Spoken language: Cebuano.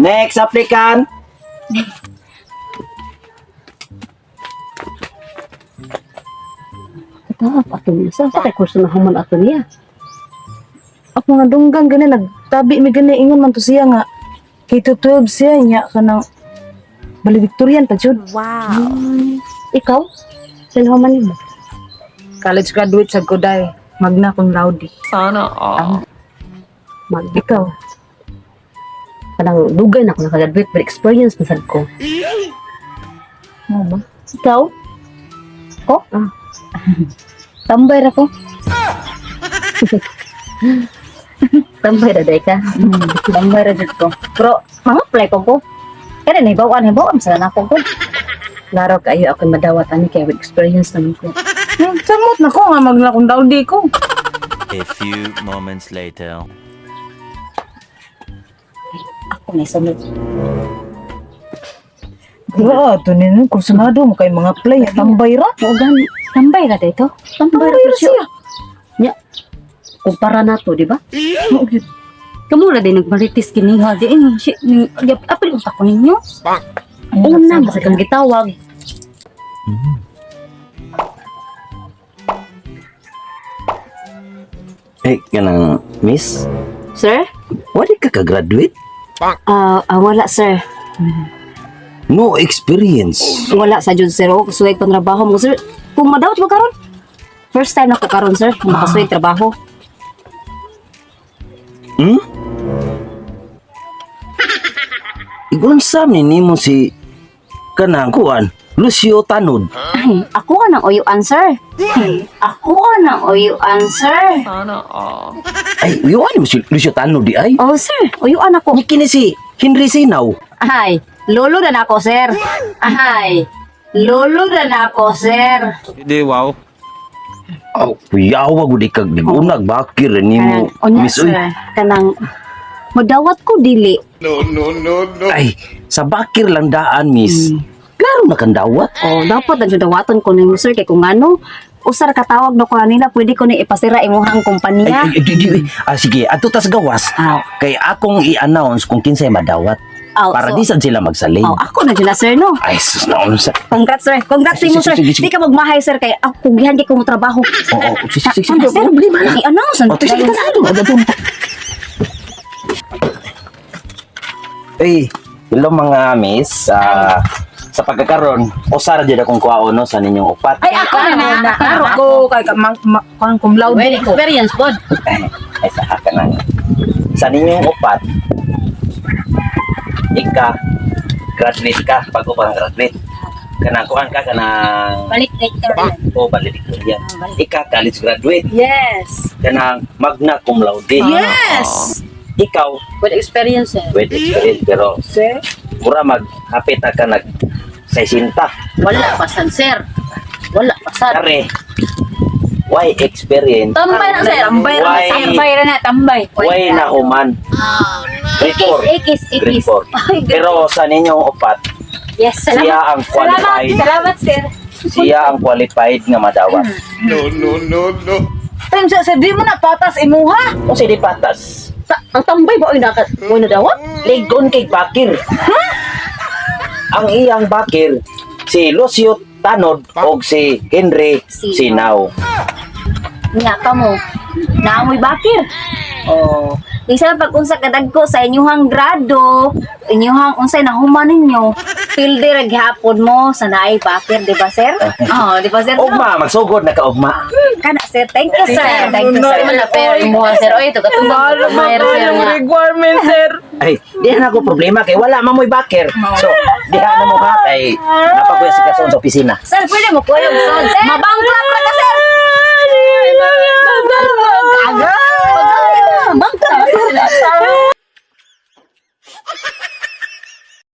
Next applicant. Kataap ato niya. Sa kay kurso na human ato niya? Ako nga dunggan gani nagtabi mi gani, ingon man to siya nga K-12 siya niya kanang valedictorian pa jud. Ikaw? Sa human nimo? College graduate sad ko dai, magna cum laude. Sana all. Mag Ikaw? Kanang dugay na ako nakagraduate but experience man sad ko. Mo ba? Ikaw? Ko? Ah. Tambay ra ko. Tambay ra day ka. Tambay ra jud ko. Pero mga apply ko ko. Kaya na hibawan, hibawan sa na ako ko. Laro kayo ako madawat ani kay with experience naman ko. Samot na ko nga magna cum laude ko. A few moments later. Ako na sunod. Gra, ato ni kursunado mo kay mga play tambay ra. Mao gani, tambay ra day to. Tambay ra Tambay ra siya. siya. Nya. Kumpara na to, di ba? Mao gyud. Kamu ra din nagmaritis kini ha di eh, shi apil unta ko ninyo. Una ba kang gitawag? Eh, kanang miss, Sir? wala ka ka-graduate? Wala, sir. No experience. Wala sa jud, sir. O suway kong trabaho mo, sir. Kung madawat ko karon. First time na ko karon, sir. Kung makasuway trabaho. Igunsa ni nimo si kanang kuan, Lucio Tanod. Ay, ako ang uyuan, sir. Ay, ako ang uyuan, sir. Sana all. Ay, uyuan mo si Lucio Tanod di ay. Oh, sir. Uyuan ako. Ni kini si Henry Sinaw. Ay, lolo na nako, sir. Ay, lolo na nako, sir. Hindi, wow. Oh, kuyawa gud kag gigunag bakir nimo. Unya, Miss sir. uy. Kanang madawat ko dili. Ay, sa bakir lang daan, miss. Klaro na kang dawat. Oh, dapat na jud dawaton ko nimo, sir, kay kung ano, usar katawag na ko nila, pwede ko ni ipasira imuhang Ay, kumpanya. ay, di, di, ay. Ah, sige, adto tas gawas. Ah. Kay akong i-announce kung kinsay madawat. Oh, Para so- di sad sila magsaling. Oh, ako na jud na, sir, no. Ay, sus na unsa. Congrats, sir. Congrats Sige, nimo, sir. sige, sige. Di ka magmahay, sir, kay ako kugihan kay ko mo trabaho. Oo, sige, sige, sige. Ah, sir, Problema na. I-announce. O, sige, sige, sige. Ay, hello mga miss. Ah, sa pagkakaroon, usara jud akong kuwaon no sa ninyong upat. Ay, ako na na. Klaro ko kay ka kuan cum laude ko. Experience pod. Ay, sa ka na. Sa ninyong upat, ika, graduate ka, bago pa kang graduate. Kanang kuan ka, kanang Balik later. o valedictorian. Ika, college graduate. Yes. Kanang magna cum laude. Yes. Ikaw, With experience, sir. with experience, pero Sir, mura maghapit na ka nag 60. Wala pa sad, sir. Wala pa sad. Kare, why experience? Tambay na, sir. Tambay ra na, Tambay ra na, tambay. Why na human? Grade 4. Ikis, Grade ikis. 4. Ay, Pero sa ninyong upat, yes, salamat. siya ang qualified. Salamat, sir. Siya ang qualified nga madawat. time sir, sir, di mo na patas imuha. Kung di patas, Ang tambay ba ay naka mo na dawat? ligon kay Bakir. Ang iyang Bakir, si Lucio Tanod o si Henry Sinaw. Nya ka mo. Naamoy bakir. Oh, bisan pag unsa kadagko sa inyuhang grado, inyuhang unsay nahuman ninyo, pilde ra gihapon mo sa naay bakir, di ba, sir? Oh, di ba, sir? Ugma, magsugod na ka ugma. Kana, sir. Thank you, sir. Thank you, sir. Wala pero mo, sir. Oy, ito katubang Malo sir yung nga. requirement, sir. Ay, di na ako problema kay wala man mo'y bakir. So, diha na mo ha kay napakuya si Kason sa opisina. Sir, pwede mo kuyog, sir. Mabangkrap ra ka, sir.